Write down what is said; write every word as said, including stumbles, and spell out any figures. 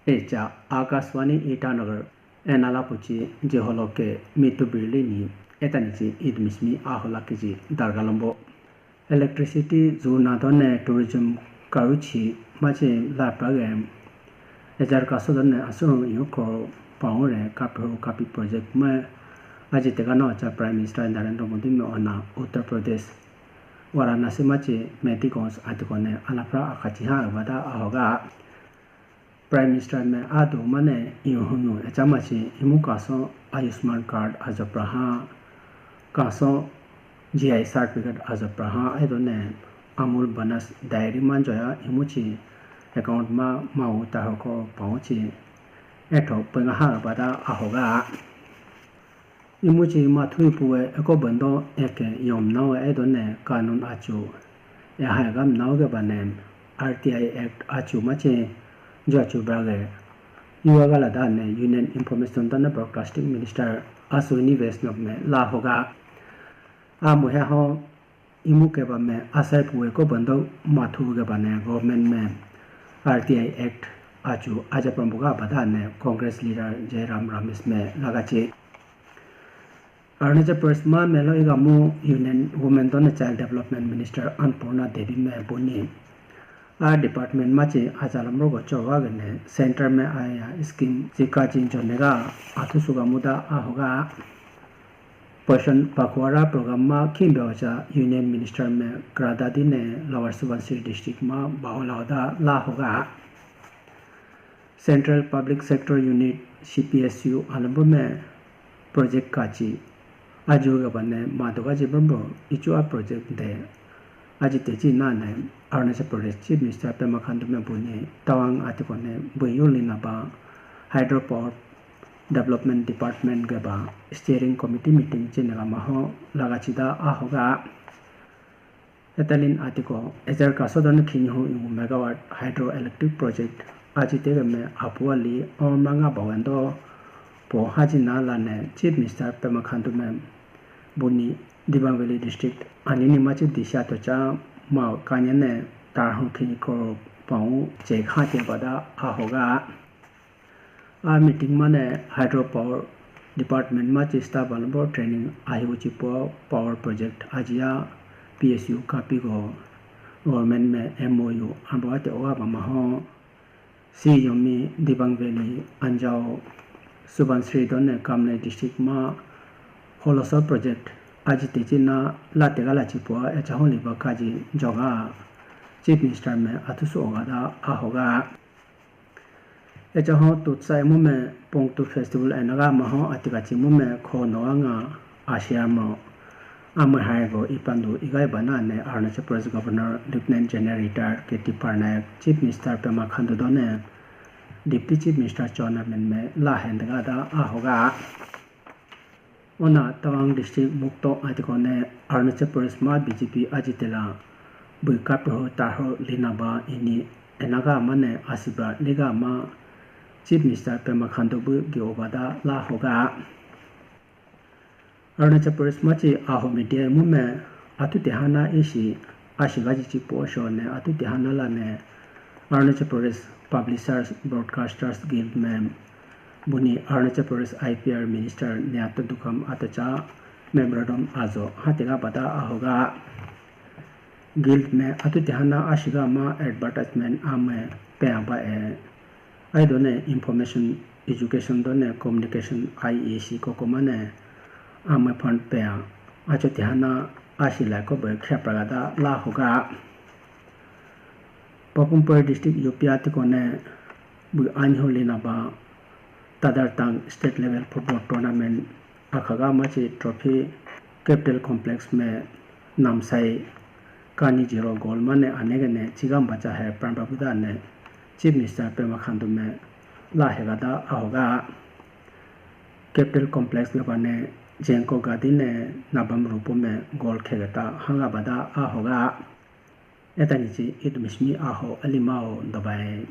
Echa Akashvani Itanagar, enalapu chi jiholoke mitu birli ni etani chi idmismi ahola kiji dargalombo. Electricity zuna done tourism karuchi machi lapra ge ejar kaso done asung yoko paure kapiru kapi project ma aji tegano cha Prime Minister Narendra Modi me ona Uttar Pradesh Varanasi machi Medigons atikone alapra akachi ha bada ahoga. Prime Minister me adu mane yuhunu echamachi imu kaso Ayushman card ajopraha, kaso G I certificate ajopraha, edone Amul Banas Dairy manjoya imuchi account ma mau tahoko pauchi etho penga ha bada ahoga. Imuchi mathui puwe eko bando eke yom nawe edone kanun achu. Ehai gam nau ge bane R T I Act achu machi jo achu brage. Yuwa gala dane Union Information dane Broadcasting Minister Ashwini Vaishnaw me la hoga. Amuhe ho imu keba me asai puwe ko bando mathu ge bane government me R T I Act achu aja prambuga badane Congress leader Jairam Ramesh me lagachi. Arunachal Pradesh ma melo igamu Union Women done Child Development Minister Annapurna Devi me buni. A department machi achalamro go chowa gane center me aya scheme chika chin chonega athu suga muda ahoga. Poshan Pakhwara program ma khimbe ocha Union Minister me Kradadi ne Lower Subansiri district ma baola hoda la hoga. Central Public Sector Unit, C P S U, alambro me project kachi. Aju ga bane maduga ji bambo ichu a project de. Aji techi na ne Arunachal Pradesh Chief Minister Pema Khandu me buni Tawang atiko ne buyu lina ba Hydropower Development Department ga ba Steering Committee meeting chine ga maho lagachida ahoga. Etalin atiko ejar kaso done khinyu ingu megawatt hydroelectric project aji tegame apuali ormanga bawendo po haji na lane Chief Minister Pema Khandu me buni Dibang Valley District anini machi disha tocha ma kanyane tarhun khini koro pau che khate bada ahoga. A meeting mane Hydropower Department machi staff alambro training ahi uchipo power project ajiya P S U kapigo government me M O U ambo ate oga bamaho. Si yomi Dibang Valley, Anjao, Subansiri done Kamle district ma Holoso project aji techi na late gala chipo echa holi ba kaji joga Chief Minister me athusu oga da ahoga. Echa ho tutsai mume Pongtu Festival enaga maho atika chi mume kho noga nga ashiyamo. Amwe haigo ipandu igai bana ne Arunachal Pradesh Governor Lieutenant General Retired K T Parnaik, Chief Minister Pema Khandu done Deputy Chief Minister Chowna Mein me la hendaga da ahoga. Ona Tawang District mukto atikone Arunachal Pradesh ma B J P ajitela bui kapiho tarho lina ba ini enaga mane asiba liga ma Chief Minister Pema Khandu bu gi obada la hoga. Arunachal Pradesh machi aho media mume atu tehana isi ashigaji chi posho ne atu tehana la ne Arunachal Pradesh Publishers Broadcasters Guild me buni Arunachal Pradesh I P R Minister Nyata Dukam atacha memorandum ajo hatega bada ahoga. Guild me atu tehana ashiga ma advertisement ame pe aba e. Aidone Information Education done Communication I E C koko mane amwe fund pea acho tihana ashi lai ko bai khya pragada la hoga. Papum Pare District U P atikone bui anyi holi na ba Tadar Tang State Level Football Tournament akhaga machi trophy Capital Complex me Namsai kani zero goal mane anegene chigam bacha hai pran babuda ne Chief Minister Pema Khandu me la hegada ahoga. Capital Complex me bane Jenko Gadi ne Nabam Rupu me goal khegata hanga bada ahoga. Etani chi idumishmi aho alimao dobai.